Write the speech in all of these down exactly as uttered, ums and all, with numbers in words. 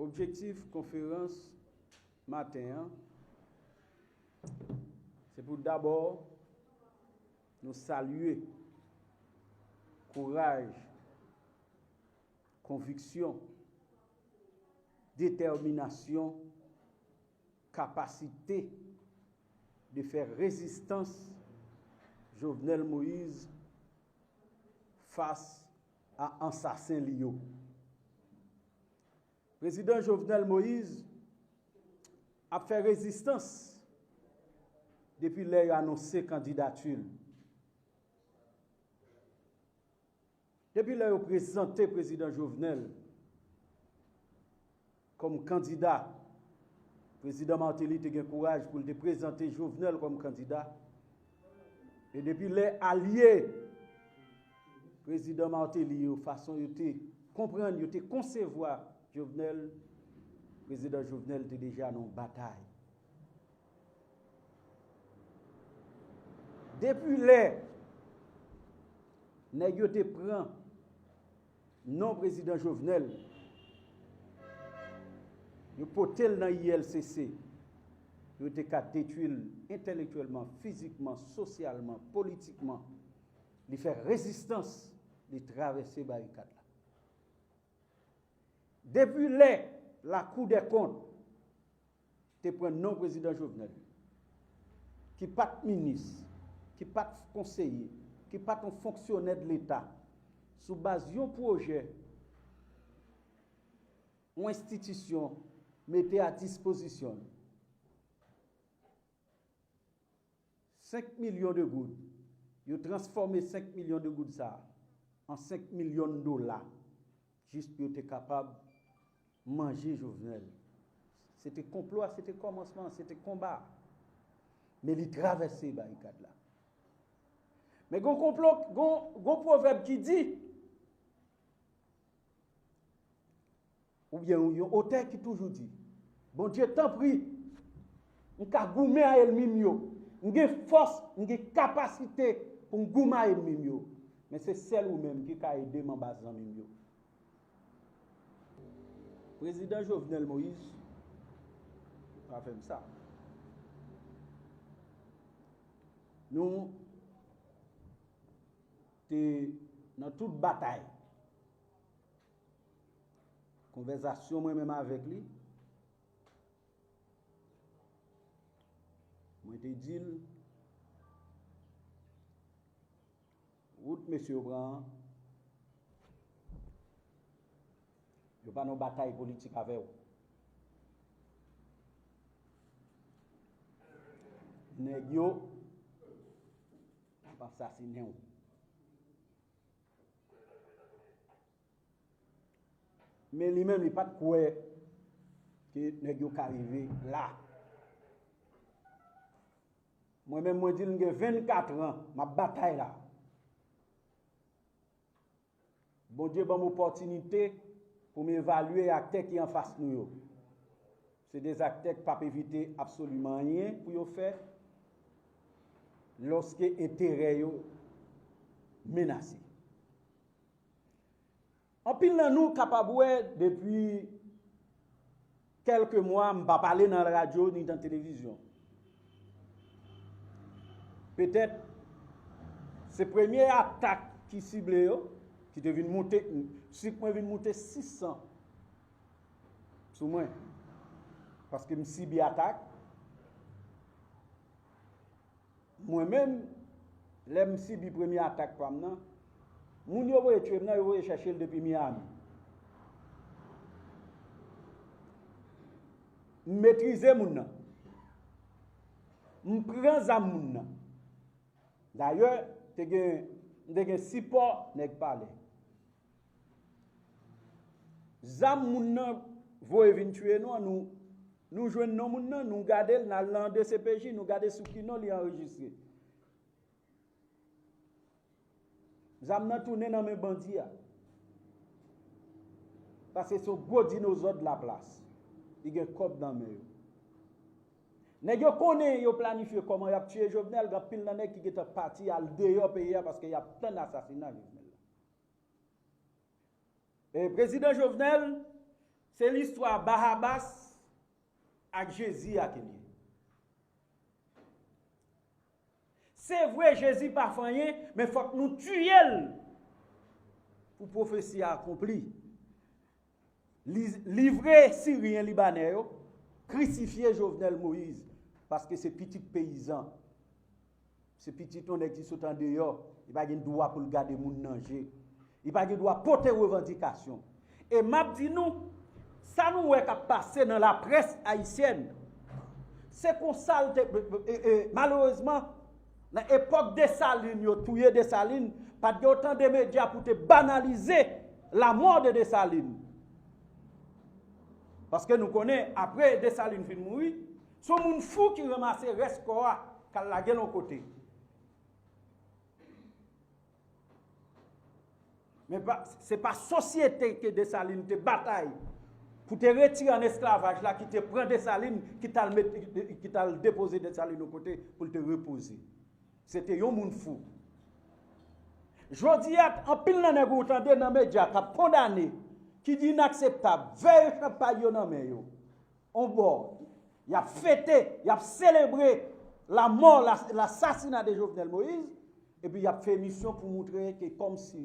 Objektif konferans maten an, se pou dabò nou salye kouraj, konviksyon, detèminasyon, kapasite de fè rezistans Jovenel Moïse fas a ansasen li yo. Prezidan Jovenel Moïse ap fè rezistans depi lè yo anonse kandidati l. Depi lè yo prezante Prezidan Jovenel kòm kandida, Prezidan Martelly te gen kouraj pou l te prezante Jovenel kòm kandida. E depi lè alye Prezidan Martelly yo, fason yo te konprann, yo te konsevwa Jovenel, Prezidan Jovenel te deja nan yon batay. Depi lè nèg yo te pran non Prezidan Jovenel, yo pote l nan I L C C, yo te ka detwi l entèlektyèlman, fizikman, sosyalman, politikman. Li fè rezistans, li travèse barikad la. Depi lè Lakou dè Kont te pran non Prezidan Jovenel, ki pa t minis, ki pa t konseye, ki pa t yon fonksyonè de Leta, sou baz yon pwojè, yon enstitisyon mete a dispozisyon l, senk milyon de goud. Yo transfòme senk milyon de goud sa a an senk milyon dola, jis pou yo te kapab manje Jovenel. Se te konplo a, se te kòmansman an, se te konba a. Men li travèse barikad la. Men gon konplo, gon, gon pwovèb ki di, oubyen yon otè ki toujou di, Bondye, tanpri, m ka goumen a ènmi m yo. M gen fòs, m gen kapasite pou m goumen a ènmi m yo. Men se sèl ou menm ki ka ede m anba zanmi m yo. Prezidan Jovenel Moïse pa fè m sa. Nou te nan tout batay. Konvèsasyon mwen menm avèk li, mwen te di l, wout mesye yo pran an, yo pa nan batay politik avè w. Nèg yo ap asasinen w. Men li menm, li pa t kwè ke nèg yo ka rive la. Mwen menm, mwen di l, m gen vennkat an, m ap batay la. Bondye ban m opòtinite pou m evalye aktè ki anfas nou yo. Se de aktè k p ap evite absoliman anyen pou yo fè lòske enterè yo menase. Anpil nan nou kapab wè depi kèlke mwa m pa pale nan radyo ni nan televizyon. Petèt, se premye atak ki sible yo, ki te vin moute, sik mwen vin moute sis san sou mwen. Paske m sibi atak. Mwen menm, lè m sibi premye atak pa m nan, moun yo voye tchwe m nan, yo voye chèche l depi Miami. M metrize moun nan. M pran zam moun nan. Dayè, te gen, m te gen sipò nèg palè. Zam moun nan voye vin tchwe nou an, nou, nou jwenn non moun nan, nou gade l, n al nan D C P J, nou gade sou ki non li anrejistre. Zam nan tounen nan men bandi a. Paske se yon gwo dinozò de laplas. Li gen kòb nan men yo. Nèg yo konnen yo planifye kòman y ap tiye Jovenel, gen anpil nan nèg ki gentan pati al deyò peyi a paske y ap tann asasina Jovenel la. E Prezidan Jovenel, Se listwa Barabas ak Jezi a ke l ye. Se vre, Jezi pa fè anyen, men fòk nou tiye l pou pwofesi a akonpli. Li livre Siryen Libanè yo, krisifye Jovenel Moïse, paske se pitit peyizan. Se pitit yon nèg ki sot andeyò, li pa gen dwa pou l gade moun nan je. Li pa gen dwa pote revandikasyon. E m ap di nou, sa nou wè k ap pase nan laprès ayisyèn, se konsa l te, e, e, malerezman, nan epòk Desalin, yo touye Desalin, pa t gen otan de medya pou te banalize lamò de Desalin. Paske nou konnen, apre Desalin fin mouri, se yon moun fou ki ranmase rès kò a, k al lage l yon kote. Men pa, se pa sosyete ke Desalin te batay pou te retire an esklavaj la, ki te pran Desalin, ki t al met, ki t al depoze Desalin yon kote pou l te repoze. Se te yon moun fou. Jodi a, anpil nan nèg ou tande nan medya k ap kondane, ki di inakseptab, vèye chanpay yo nan men yo. On bò, y ap fete, y ap selebre lamò, la, lasasina de Jovenel Moïse, epi y ap fè emisyon pou moutre ke kòmsi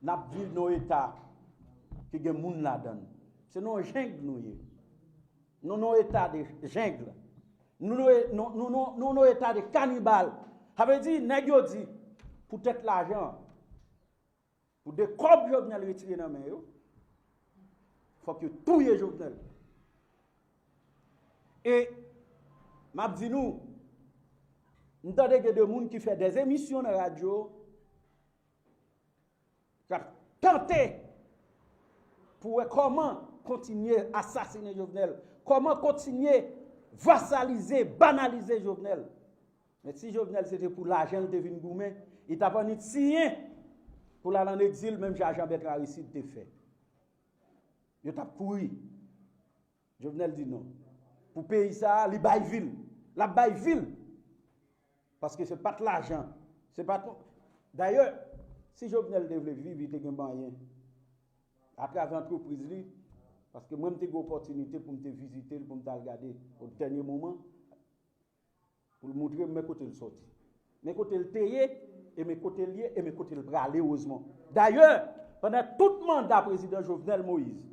n ap viv nan yon eta ki gen moun ladan l. Se nan yon jeng nou ye. Nou nan yon eta de jeng. Nou nan, nou, nou, nou, nou nan yon eta de kanibal. Sa vle di, nèg yo di, poutèt lajan, pou de kòb Jovenel retire nan men yo, fòk yo touye Jovenel. E m ap di nou, m tande gen de moun ki fè de emisyon nan radyo, k ap tante pou wè kòman kontinye asasinen Jovenel, kòman kontinye vasalize, banalize Jovenel. Men si Jovenel se te pou lajan l te vin goumen, li t ap annik siyen pou l al ann egzil, menm jan Jean Bertrand Aristide te fè. Yo t ap kouri. Jovenel di non. Pou peyi sa a, li bay vi l. L ap bay vi l. Paske se pa t lajan. Se pa t... Dayè, si Jovenel te vle viv, li te gen manyen. Atravè antrepriz li, paske mwen, m te gen opòtinite pou m te vizite l, pou m t al gade o dènye moman, pou l moutre m men kote l sòti, men kote l te ye, e men kote l ye, e men kote l prale, erezman. Dayè, pandan tout manda prezidan Jovenel Moïse,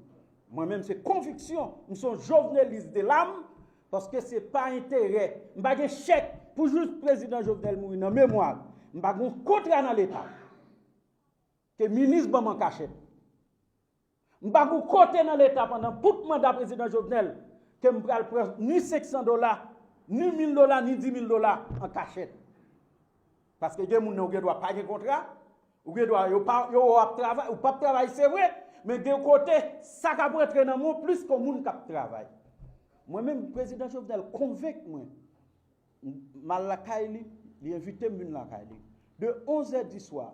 mwen menm, se konviksyon, m se yon jovenelis de lam, paske se pa enterè. M pa gen chèk pou jis prezidan Jovenel mouri nan memwa l. M pa gen yon kontra nan Leta ke minis ban m an kachèt. M pa gen kote nan Leta pandan bout manda prezidan Jovenel ke m pral pran ni senk san dola, ni mil dola, ni di mil dola an kachèt. Paske gen moun nan ou gen dwa pa gen kontra, ou gen dwa yo pa, yo wè w ap travay, ou p ap travay, se vre, men gen kote sa k ap rantre nan men w plis ke yon moun k ap travay. Mwen menm, prezidan Jovenel konvenk mwen. M al lakay li, li envite m vin lakay li. De onz è di swa,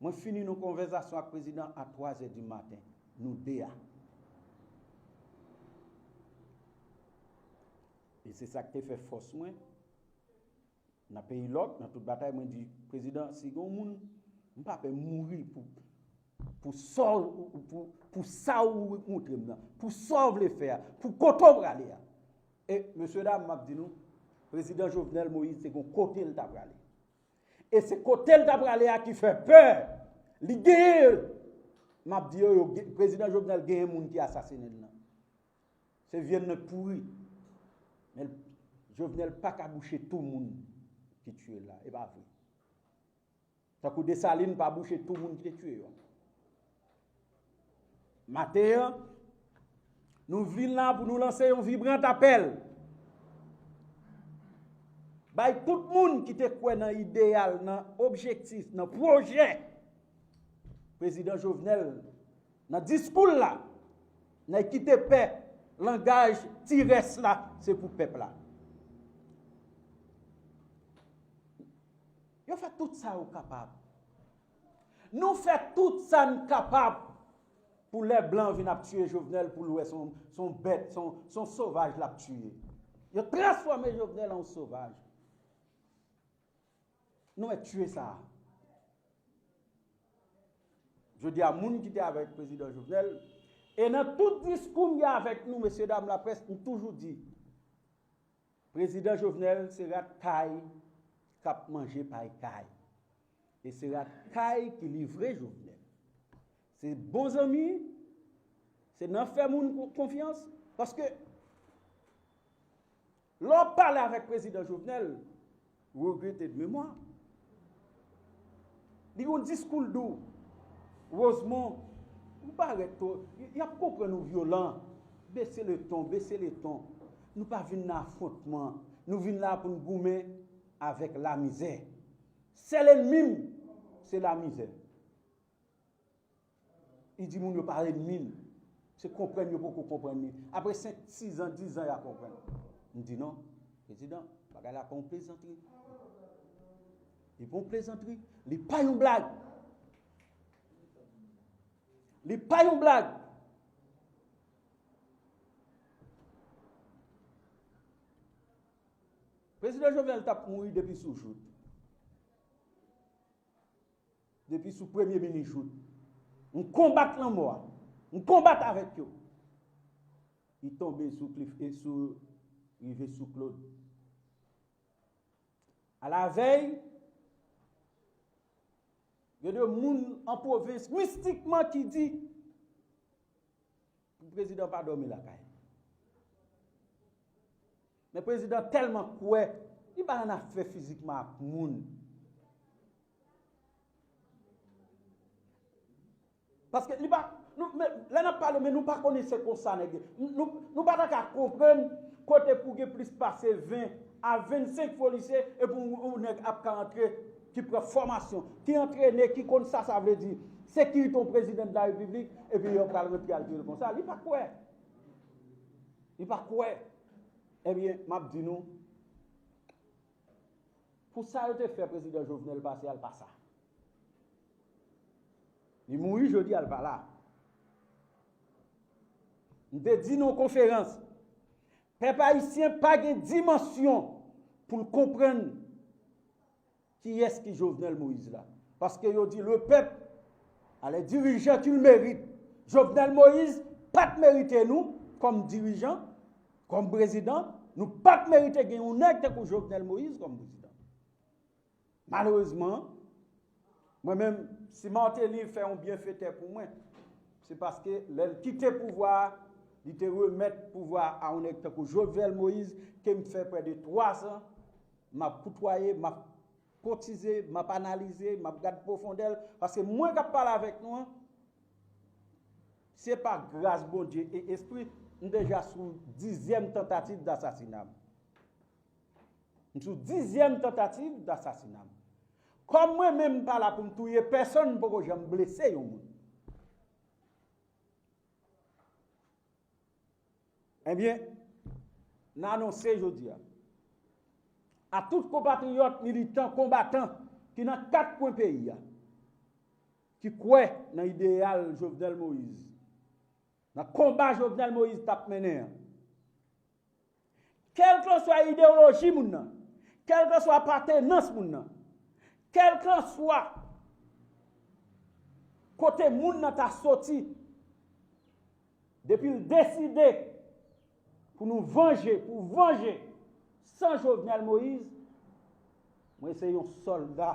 mwen fini yon konvèsasyon ak prezidan a twa zè di maten, nou de a. E se sa k te fè fòs mwen, nan peyi lòk, nan tout batay, mwen di, prezidan, si gen yon moun, m pa pè mouri pou, pou sa w, pou, pou sa ou montre m nan, pou sa w vle fè a, pou kote w prale a. E, mesye dam, m ap di nou, prezidan Jovenel Moïse te gen yon kote l ta prale. E se kote l ta prale a ki fè pè. Li genyen. M ap di yo, yo gen, prezidan Jovenel genyen moun ki asasinen l nan. Se vyann nan k pouri. Men Jovenel pa ka bouche tou moun ki tiye l la. E pa vre. Tankou Desalin pa bouche tou moun ki te tiye yo. Maten an, nou vin la pou nou lanse yon vibran apèl bay tout moun ki te kwè nan ideyal, nan objektif, nan pwojè prezidan Jovenel, nan diskou l la, nan kite pè, langaj ti rès la, se pou pèp la. Yo fè tout sa yo kapab. Nou fè tout sa n kapab pou lè blan vin ap tiye Jovenel, pou l wè se yon, se yon bèt, se yon, se yon sovaj l ap tiye. Yo transfòme Jovenel an yon sovaj. Nou wè tiye sa a. Jodi a, moun ki te avèk prezidan Jovenel, E nan tout diskou m gen avèk nou, mesye dam laprès, m toujou di, Prezidan Jovenel se rat kay k ap manje pay kay. E se rat kay ki livre Jovenel. Se bon zanmi, se nan fè moun konfyans, paske lè w pale avèk Prezidan Jovenel, regretter de mémoire. Li gon diskou l dou. Rosemond, ou parèt twò, y ap konprann ou vyolan. Bese le ton, bese le ton. Nou pa vin nan afwontman. Nou vin la pou n goumen avèk lamizè. Sèl ènmi m, se lamizè. Li di moun yo pa ènmi l. Se konprann yo poko konprann li. Apre senk, sis an, dis an, y a konprann. M di non, prezidan, bagay la pa yon plezantri. Li pa yon plezantri. Li pa yon blag. Li pa yon blag. Prezidan Jovenel t ap mouri depi sou jout. Depi sou premye minis jout. M konbat lanmò a. M konbat avèk yo. Li tonbe sou Cliff e sou, rive sou Claude. Alavèy, gen de moun an pwovens mistikman ki di pou prezidan pa dòmi lakay. Men prezidan tèlman kwè, li pa nan afè fizikman ak moun. Paske li pa, nou, men, lè n ap pale, men nou pa konnen se konsa nèg yo. Nou, nou pa ta ka konprann kote pou gen plis pase ven a vennsenk polisye, epi yon, yon nèg ap ka antre, ki pran fòmasyon, ki antrene, ki konn sa sa vle di sekirite yon prezidan de la repiblik, epi yo pral rantre al touye l konsa. Li pa kwè. Li pa kwè. Ebyen, m ap di nou, pou sa yo te fè prezidan Jovenel pase a, l pa sa. Li mouri jodi a, l pa la. M te di nan yon konferans, pèp ayisyen pa gen dimansyon pou l konprann kiyès ki Jovenel Moïse la. Paske yo di le peuple a les dirigeants qu'il mérite. Jovenel Moïse pa t merite nou kòm dirijan, kòm prezidan. Nou pa t merite gen yon nèg tankou Jovenel Moïse kòm prezidan. Malerezman, mwen menm, si Martelly fè yon byenfetè pou mwen, se paske lè l kite pouvwa a, li te remèt pouvwa a yon nèg tankou Jovenel Moïse, ke m fè prè de twa zan, m ap koutwaye, m ap kotize, m ap analize, m ap gad pwofondè l, paske mwen k ap pale avèk nou an, se pa gras Bondye e espri, m deja sou dizyèm tantativ dasasina m. M sou dizyèm tantativ dasasina m. Kòm mwen menm m pa la pou m touye pèsonn, m poko janm blese yon moun. Ebyen, n anonse jodi a, a tout konpatriyòt, militan, konbatan ki nan kat kwen peyi a, ki kwè nan ideyal Jovenel Moïse, nan konba Jovenel Moïse t ap mennen an, kèlkanswa idewoloji moun nan, kèlkanswa apatenans moun nan, kèlkanswa kote moun nan ta soti, depi l deside pou nou vanje, pou vanje san Jovenel Moïse, mwen se yon sòlda.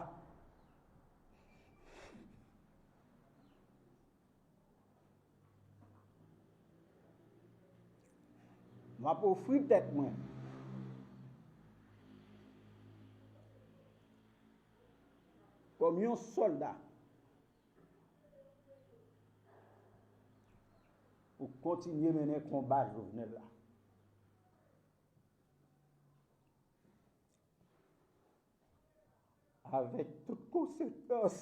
M ap ofri tèt mwen kòm yon sòlda pou kontinye mennen konba Jovenel la. Avèk tout konsekans.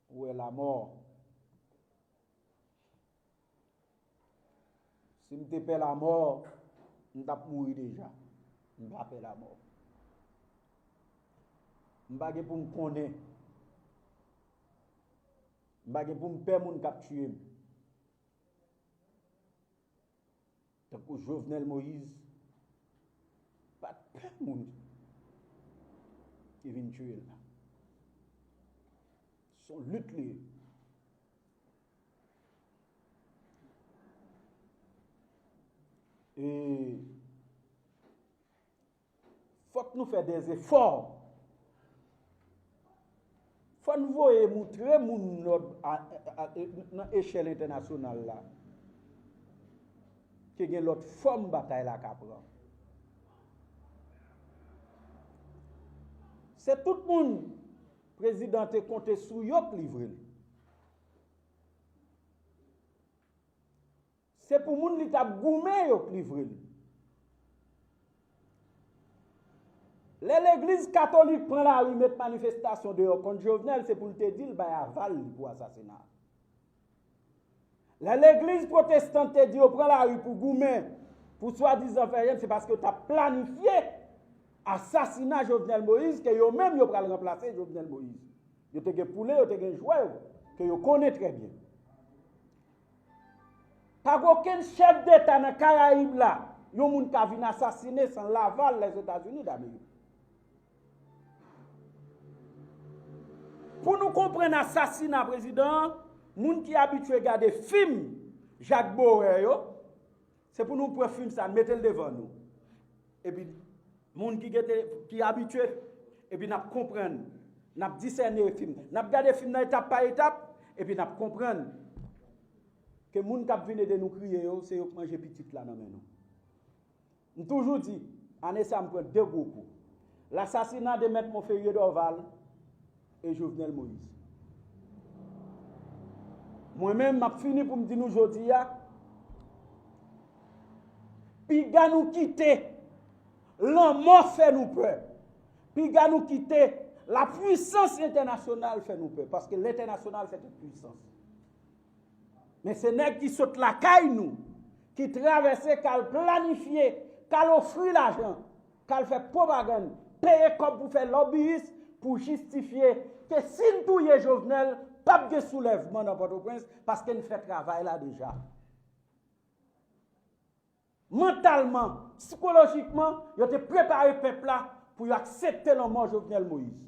Ou wè lamò. Si m te pè lamò, m t ap mouri deja. M pa pè lamò. M pa gen pou m konnen. M pa gen pou m pè moun k ap tiye m. Tankou Jovenel Moïse pa t pè moun ki vin tiye l la. Se yon lit li ye. E fòk nou fè dèzefò. Fò n voye moutre moun lòd a, a, a, nan echèl entènasyonal la ke gen lòt fòm batay la ka pran. Se tout moun prezidan te konte sou yo k livre l. Se pou moun li t ap goumen yo k livre l. Lè legliz katolik pran lari met manifestasyon deyò kont Jovenel, se pou l te di l bay aval li pou asasina. Lè legliz pwotestan te di yo pran lari pou goumen, pou swadizan fè jèn, se paske yo t ap planifye asasina Jovenel Moïse, ke yo menm yo pral ranplase Jovenel Moïse. Yo te gen poule, yo te gen jwè yo, ke yo konnen trè byen. Pa gen okenn chèf deta nan Karayib la, yon moun ka vin asasine san laval Lèzetazini Damerik. Pou nou konprann asasina prezidan an, moun ki abitye gade fim Jacques Boyer yo, se pou nou pran fim sa, n mete l devan nou. Epi, moun ki gete, ki abitye, epi n ap konprann, n ap disène fim. N ap gade fim nan etap pa etap, epi n ap konprann ke moun k ap vin ede nou kriye yo, se yo k manje pitit la nan men nou. M toujou di, ane sa m pran de gwo kou. Lasasina de Mèt Monferrier Dorval e Jovenel Moïse. Mwen menm, m ap fini pou m di nou jodi a, piga nou kite lanmò fè nou pè. Piga nou kite lapwisans entènasyonal fè nou pè. Paske lentènasyonal se tout pwisans. Men se nèg ki sot lakay nou, ki travèse, k al planifye, k al ofri lajan, k al fè pwopagann, peye kòb pou fè lòbiyis, pou jistifye ke si n touye Jovenel, p ap gen soulèvman nan Pòtoprens, paske n fè travay la deja. Mantalman, sikolojikman, yo te prepare pèp la pou yo aksepte lanmò Jovenel Moïse.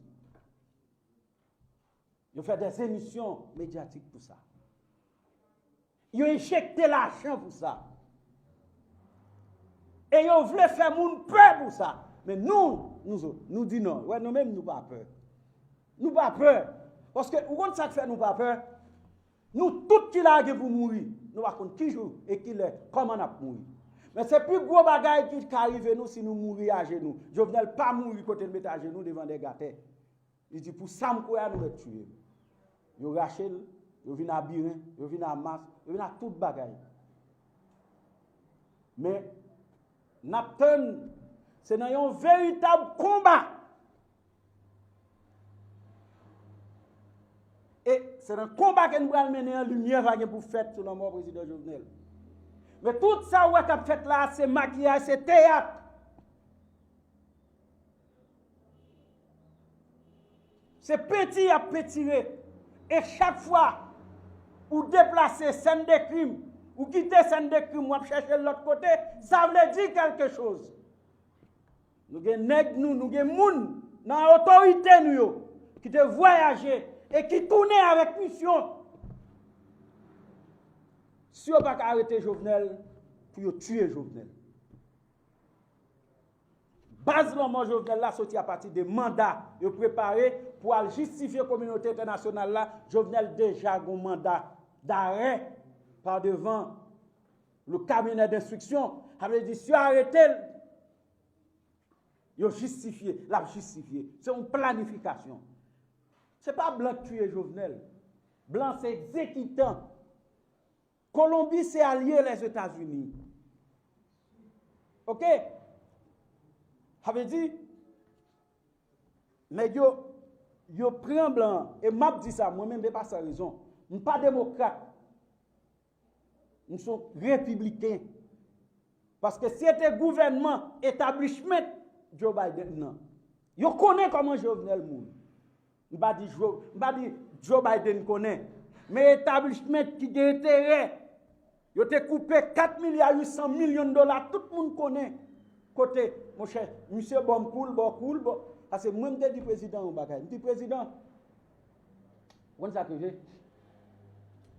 Yo fè dèzemisyon medyatik pou sa. Yo enjekte lajan pou sa. E yo vle fè moun pè pou sa. Men nou, nou zo-, nou di non. Wè, nou menm, nou pa pè. Nou pa pè. Paske, ou konn sa k fè nou pa pè? Nou tout ki la gen pou mouri. Nou pa konn ki jou e ki lè, kòman n ap mouri. Men se pi gwo bagay ki ka rive nou si nou mouri ajenou. Jovenel pa mouri kote l mete ajenou devan dègatè. Li di, pou sa m kwè a, nou mèt tiye m. Yo rache l, yo vin a biren, yo vin a mas, yo vin a tout bagay. Men, n ap tann, se nan yon veritab konba. E se nan konba ke n pral mennen an, limyè va gen pou fèt sou lanmò prezidan Jovenel. Men tout sa w wè k ap fèt la a, se makiyaj, se teyat. Se penti y ap pentire. E chak fwa ou deplase sèn de krim, ou kite sèn de krim, w ap chèche l lòt kote, sa vle di kèlke choz. Nou gen nèg nou, nou gen moun nan otorite nou yo ki te vwayaje e ki tounen avèk misyon. Si yo pa ka arete Jovenel, pou yo tiye Jovenel. Baz lanmò Jovenel la soti apati de manda yo prepare pou al jistifye kominote entènasyonal la. Jovenel deja gon manda darè pa devan le cabinet d'instruction. Sa vle di, si yo arete l, yo jistifye, l ap jistifye. Se yon planifikasyon. Se pa blan k tiye Jovenel. Blan se egzekitan. Kolonbi se alye Lèzetazini. Oke? Sa vle di, nèg yo, yo pran blan an. E m ap di sa, mwen menm, e pa san rezon. M pa demokrat. M se yon repibliken. Paske si se te gouvènman establishment Joe Biden nan, yo konnen kòman Jovenel mouri. M pa di Jo-, m pa di Joe Biden konnen. Men establishment ki gen enterè. Yo te koupe kat milya uit san milyon dola, tout moun konnen. Kote, monchè, misye ba m kou l, ba w kou l, ba w, paske mwen m te di prezidan yon bagay. M di, prezidan, Ou konn sa k rive?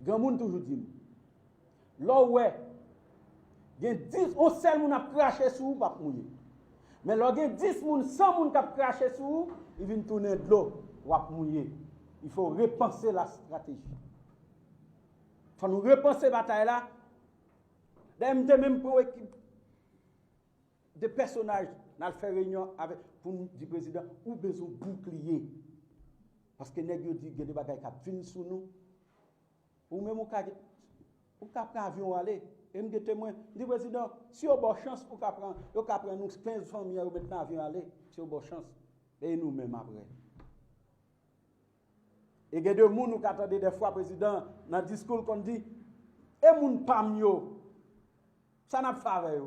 Granmoun toujou di m, lè w wè gen dis, yon sèl moun ap krache sou ou, p ap mouye. Men lè w gen dis moun, san moun k ap krache sou ou, li vin tounen dlo, w ap mouye. Il faut repenser la stratégie. Fò nou repanse batay la. Dayè, m te menm pran yon ekip de pèsonaj, n al fè reyinyon avèk, pou n di prezidan, ou bezwen boukliye. Paske nèg yo di gen de bagay k ap vin sou nou. Ou menm ou ka, ou ka pran avyon w ale. E m gen temwen. M di prezidan, si yo ba w chans, ou ka pran, yo ka pran nou kenz fanmi an, yo met nan avyon ale. Si yo ba w chans. E nou menm apre? E gen de moun ou ka tande dèfwa prezidan nan diskou l konn di, e moun pa m yo, sa n ap fè avè yo?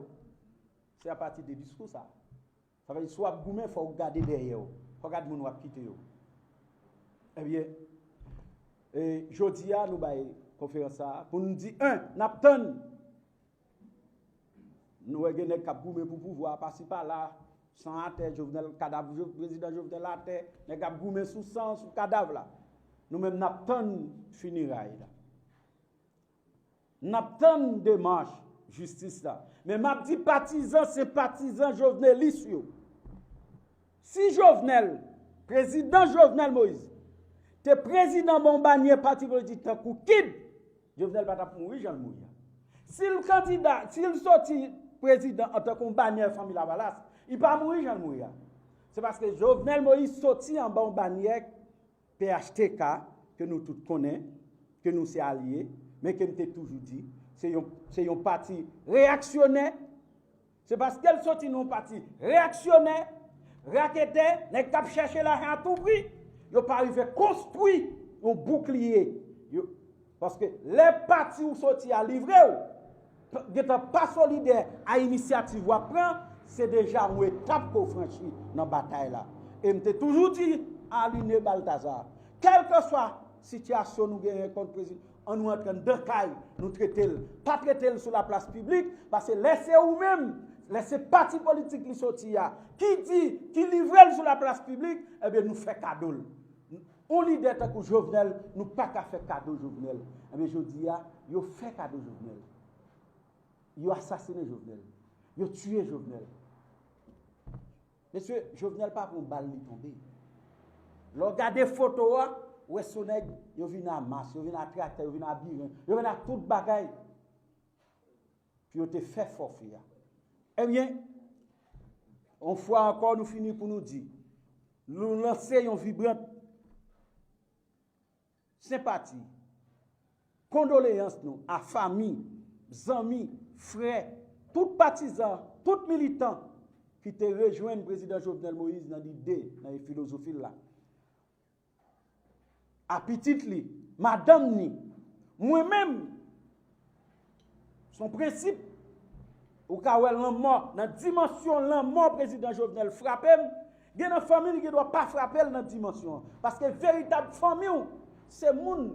Se apati de diskou sa. Sa vle di, si w ap goumen, fò w gade dèyè w. Fò w gade moun w ap kite yo. Ebyen, e, jodi a, nou bay konferans sa a pou n di, en, n ap tann. Nou wè gen nèg k ap goumen pou pouvwa, pasi pala, san atè, Jovenel, kadav Jo-, prezidan Jovenel atè, nèg ap goumen sou san, sou kadav la. Nou menm, n ap tann fineray la. N ap tann demach jistis la. Men m ap di patizan, senpatizan jovenelis yo, si Jovenel, prezidan Jovenel Moïse, te prezidan ban yon banyè pati politik tankou kid, Jovenel pa t ap mouri jan l mouri a. Si l kandida, si l soti prezidan antanke yon banyè Fanmi Lavalas, li pa mouri jan l mouri a. Se paske Jovenel Moïse soti anba yon banyè P H T K, ke nou tout konnen, ke nou se alye, men ke m te toujou di, se yon, se yon pati reyaksyonè. Se paske l soti nan yon pati reyaksyonè, raketè, nèg k ap chèche lajan a tou pri, yo pa rive konstwi yon boukliye. Yo, paske lè pati ou soti a livre w, p-, gentan pa solidè a inisyativ w ap pran, se deja yon etap ke w franchi nan batay la. E m te toujou di a Aline Baltazar, kèlkeswa sitiyasyon nou genyen kont prezidan, ann nou antre anndan kay, nou trete l. Pa trete l sou laplas piblik, paske lè se ou menm, lè se pati politik li soti a, ki di, ki livre l sou laplas piblik, ebyen nou fè kado l. Yon lidè tankou Jovenel, nou pa ka fè kado Jovenel. Ebyen jodi a, yo fè kado Jovenel. Yo asasinen Jovenel. Yo tiye Jovenel. Mesye, Jovenel pa pran bal li tonbe. Lè w gade foto a, ou wè se yon nèg, yo vin a mas, yo vin a traktè, yo vin a biren, yo vin a tout bagay. Pou yo te fè fòfe a. Ebyen, yon fwa ankò, nou fini pou nou di, nou lanse yon vibran senpati, kondoleyans nou a fanmi, zanmi, frè, tout patizan, tout militan ki te rejwenn prezidan Jovenel Moïse nan lide, nan filozofi l la. A pitit li, madanm ni, mwen menm, se yon prensip. Ou ka wè lanmò, nan dimansyon lanmò prezidan Jovenel frape m, gen nan fanmi l gen dwa pa frape l nan dimansyon an. Paske veritab fanmi w, se moun,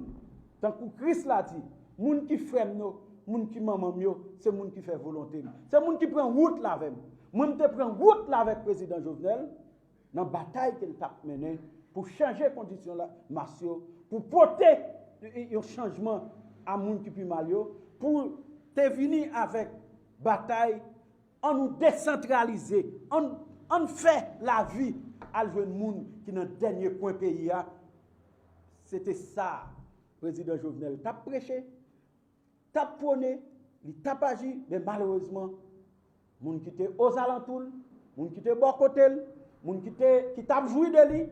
tankou Kris la di, moun ki frè m yo, moun ki manman m yo, se moun ki fè volonte m. Se moun ki pran wout la avè m. Mwen, m te pran wout la avèk prezidan Jovenel, nan batay ke l t ap mennen pou chanje kondisyon la, mas yo, pou pote yon chanjman a moun ki pi mal yo, pou te vini avèk batay, ann nou desantralize, ann, ann fè lavi al jwenn moun ki nan dènye kwen peyi a. Se te sa prezidan Jovenel t ap preche, t ap pwone, li t ap aji, men malerezman, moun ki te ozalantou l, moun ki te bò kote l, moun ki te, ki t ap jwi de li,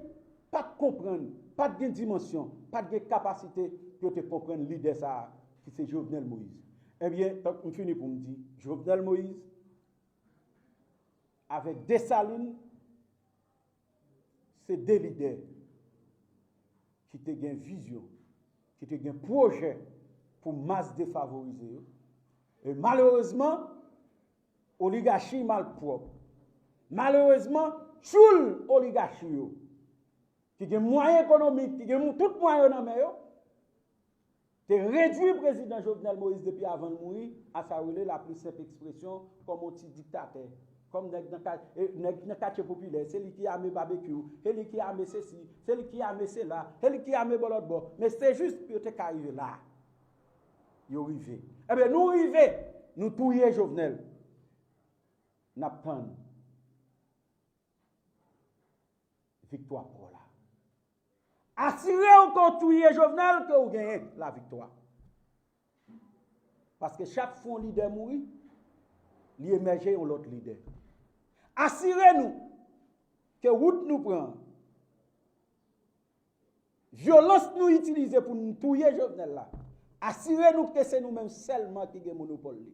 pa t konprann, pa t gen dimansyon, pa t gen kapasite pou yo te konprann lidè sa a, ki se Jovenel Moïse. Ebyen, tank m fini pou m di, Jovenel Moïse avèk Desalin, se de lidè ki te gen vizyon, ki te gen pwojè pou mas defavorize yo. E malerezman, oligachi malpwòp, malerezman, tchoul oligachi yo, ki gen mwayen ekonomik, ki gen tout mwayen yo nan men yo, te redwi prezidan Jovenel Moïse depi avan l mouri, a sa rele la pli senp ekspresyon, kòm yon ti diktatè. Kòm nèg nan ka- e, nèg nan katye popilè, se li ki ame babekyou, se li ki ame sesi, se li ki ame sela, se li ki ame bò lòt bò. Men se jis pou yo te ka rive la. Yo rive. Ebyen, nou rive, nou touye Jovenel. N ap tann viktwa pa w la. Asire w ke w touye Jovenel, ke w genyen laviktwa. Paske chak fwa yon lidè mouri, li emèje yon lòt lidè. Asire nou ke wout nou pran, vyolans nou itilize pou nou touye Jovenel la, asire nou ke se nou menm sèlman ki gen monopòl li.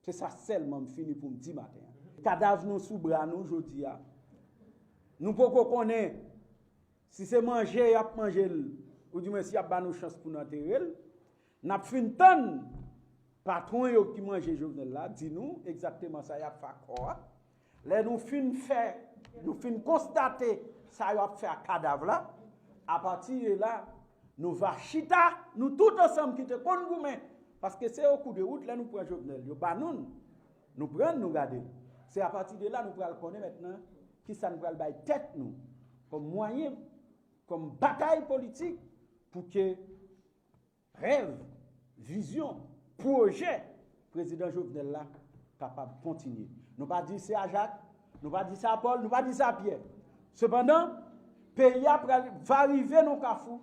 Se sa sèlman m fini pou m di maten an. Kadav nou sou bra nou jodi a. Nou poko konnen si se manje y ap manje l, oudimwen si y ap ba nou chans pou n antere l. N ap fin tann patwon yo ki manje Jovenel la di nou egzakteman sa y ap fè ak kò a. Lè nou fin fè, nou fin konstate sa yo ap fè ak kadav la, apati de la, nou va chita, nou tout ansanm ki te konn goumen. Paske se o kou de wout, lè nou pran Jovenel, yo ba nou l, nou pran l, nou gade l. Se apati de la, nou pral konnen mentnan kisa nou pral bay tèt nou kòm mwayen, kòm batay politik pou ke rèv, vizyon, pwojè prezidan Jovenel la kapab kontinye. Nou pa di se a Jak, nou pa di se a Pòl, nou pa di se a Pyè. Sepandan, peyi a pral, va rive nan kafou.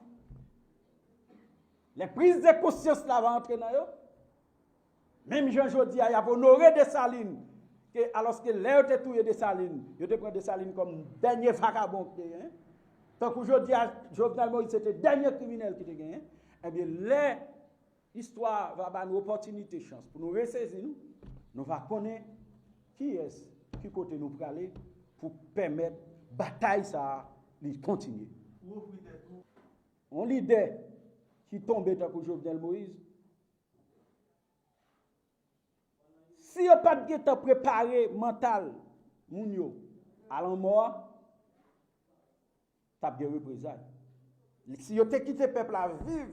Lè priz de konsyans la va antre nan yo. Menm jan jodi a, y ap onore Desalin, ke, alòske lè yo te touye Desalin, yo te pran Desalin kòm dènye vakabon ki te genyen. Tankou jodi a, Jovenel Moïse se te dènye kriminèl ki te genyen. Ebyen, lè istwa va ba nou opòtinite, chans pou nou resezi nou, nou va konnen kiyès, ki kote nou prale pou pèmèt batay sa a li kontinye. Yon lidè ki tonbe tankou Jovenel Moïse, si yo pa t gentan prepare mantal moun yo a lanmò a, t ap gen reprezay. Si yo te kite pèp la viv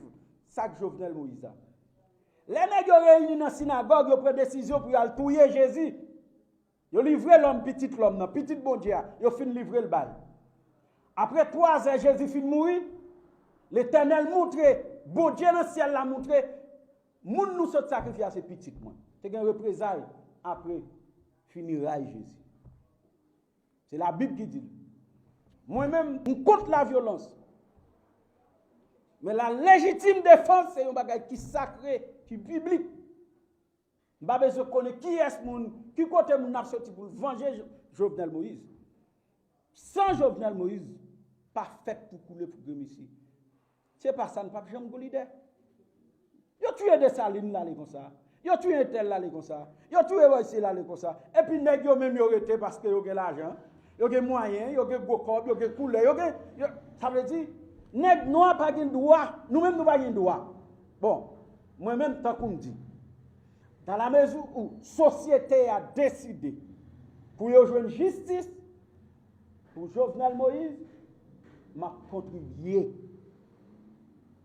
sa k Jovenel Moïse la. Lè nèg yo reyini nan sinagòg, yo pran desizyon pou y al touye Jezi. Yo livre lòm, pitit lòm nan, pitit Bondye a, yo fin livre l ba l. Apre twa zè, Jezi fin mouri, Letènèl moutre, Bondye nan syèl la moutre, moun nou sot sakrifye a se pitit mwen. Te gen reprezay apre fineray Jezi. Se Labib ki di l. Mwen menm, m kont lavyolans. Men la légitime défense se yon bagay ki sakre, ki biblik. M pa bezwen konnen kiyès moun, ki kote moun ap soti pou l vanje Jo- Jovenel Moïse. San Jovenel Moïse pa fèt pou koule pou gremesi. Se pa sa, n p ap janm gon lidè. Yo touye Desalin l ale konsa. Yo touye entèl l ale konsa. Yo touye Moïse l ale konsa. Epi nèg yo menm yo rete paske yo gen lajan. Yo gen mwayen, yo gen gwo kòb, yo gen koulè, yo gen, yo, sa vle di, nèg nwa pa gen dwa, nou menm nou pa gen dwa. Bon, mwen menm tankou m di, dans la mesure où sosyete a deside pou yo jwenn jistis pou Jovenel Moïse, m ap kontribye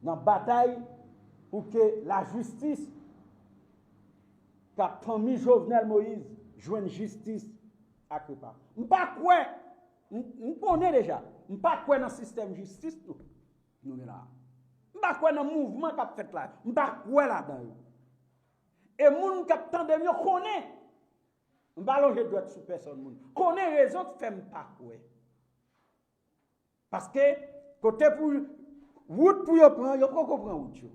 nan batay pou ke lajistis k ap fanmi Jovenel Moïse jwenn jistis ak repa. M pa kwè, m, m konnen deja, m pa kwè nan sistèm jistis nou, nou gen la a. M pa kwè nan mouvman k ap fèt la. M pa kwè ladan yo. E moun k ap tande m yo konnen. M pa lonje dwèt sou pèsòn moun. Konnen rezon k fè m pa kwè. Paske kote pou wout pou yo pran, yo poko pran wout yo.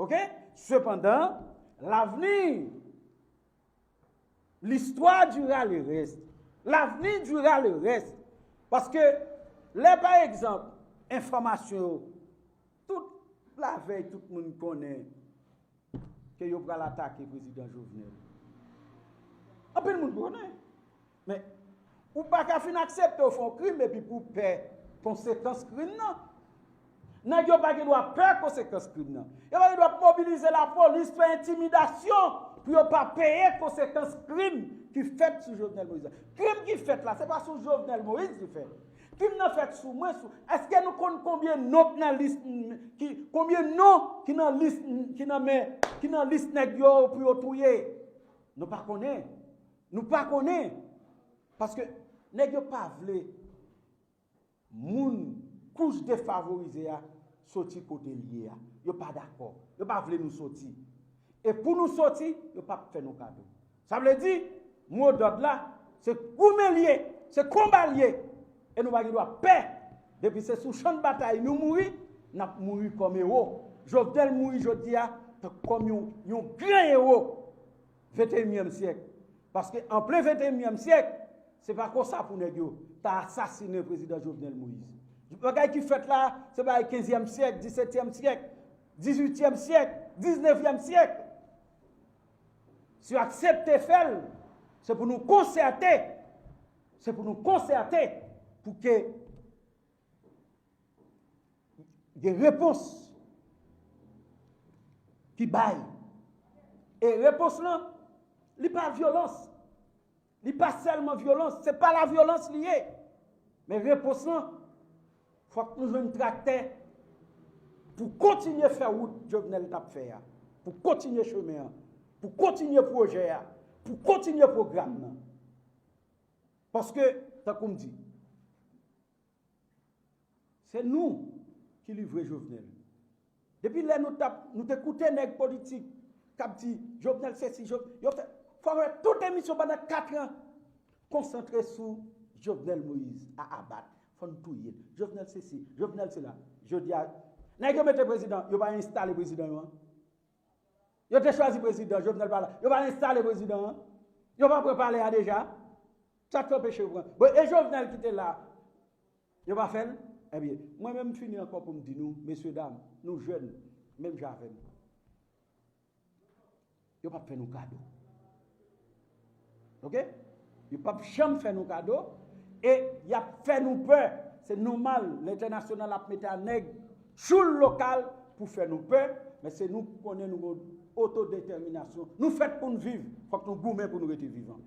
Oke? Sepandan, l'avenir, l'histoire dira le reste. L'avenir dira le reste. Paske lè, pa egzanp, enfòmasyon yo, tout lavèy, tout moun konnen ke yo pral atake prezidan Jovenel. Anpil moun konnen. Men, ou pa ka fin aksepte w fè yon krim epi pou w pè konsekans krim nan. Nèg yo pa gen dwa pè konsekans krim nan. Yo pa gen dwa mobilize lapolis, fè entimidasyon pou yo pa peye konsekans krim ki fèt sou Jovenel Moïse la. Krim ki fèt la, se pa sou Jovenel Moïse li fèt. Krim nan fèt sou mwen, sou. Èske nou konn konbyen non k nan lis, ki, konbyen non ki nan lis, ki nan men, ki nan lis nèg yo pou yo touye? Nou pa konnen. Nou pa konnen, paske nèg yo pa vle moun kouch defavorize a soti kote l ye a. Yo pa dakò. Yo pa vle nou soti. E pou nou soti, yo p ap fè nou kado. Sa vle di, modòd la, se goumen l ye, se konba l ye. E nou pa gen dwa pè. Depi se sou chan batay nou mouri, n ap mouri kòm ewo. Jovenel mouri jodi a kòm yon, yon gran ewo venteyinyèm syèk. Paske an plen venteyinyèm syèk, se pa konsa pou nèg yo ta asasinen prezidan Jovenel Moïse. Bagay ki fèt la, se bagay kenzyèm syèk, disetyèm syèk, dizuityèm syèk, diznevyèm syèk. Si yo aksepte fè l, se pou nou konsète, se pou nou konsète pou ke gen repons ki bay. E repons lan, li pa vyolans. Li pa sèlman vyolans. Se pa la vyolans li ye. Men repons lan, fòk nou jwenn traktè pou kontinye fè wout Jovenel t ap fè a. Pou kontinye chemen an. Pou kontinye pwojè a. Pou kontinye pwogram nan. Paske, tankou m di, se nou ki livre Jovenel. Depi lè nou t ap, nou te koute nèg politik k ap di Jovenel sesi, Jovenel, yo fè, fò wè tout emisyon pandan kat an, konsantre sou Jovenel Moïse a abat. Fò n touye l. Jovenel sesi, Jovenel sela. Jodi a, nèg yo mete prezidan, yo pa enstale prezidan yo an. Yo te chwazi prezidan, Jovenel pa la. Yo pa enstale prezidan an. Yo pa pran palè a deja. Sa k fè yo peche yo pran. Bon, e Jovenel ki te la, yo pa fè l? Ebyen, mwen menm m fini ankò pou m di nou, mesye dam, nou jèn, menm jan avè m. Yo p ap fè nou kado. Oke? Yo p ap janm fè nou kado. E y ap fè nou pè. Se nòmal, lentènasyonal ap mete a nèg tchoul lokal pou fè nou pè. Men se nou ki konnen nou gen otodetèminasyon. Nou fèt pou n viv. Fòk nou goumen pou nou rete vivan.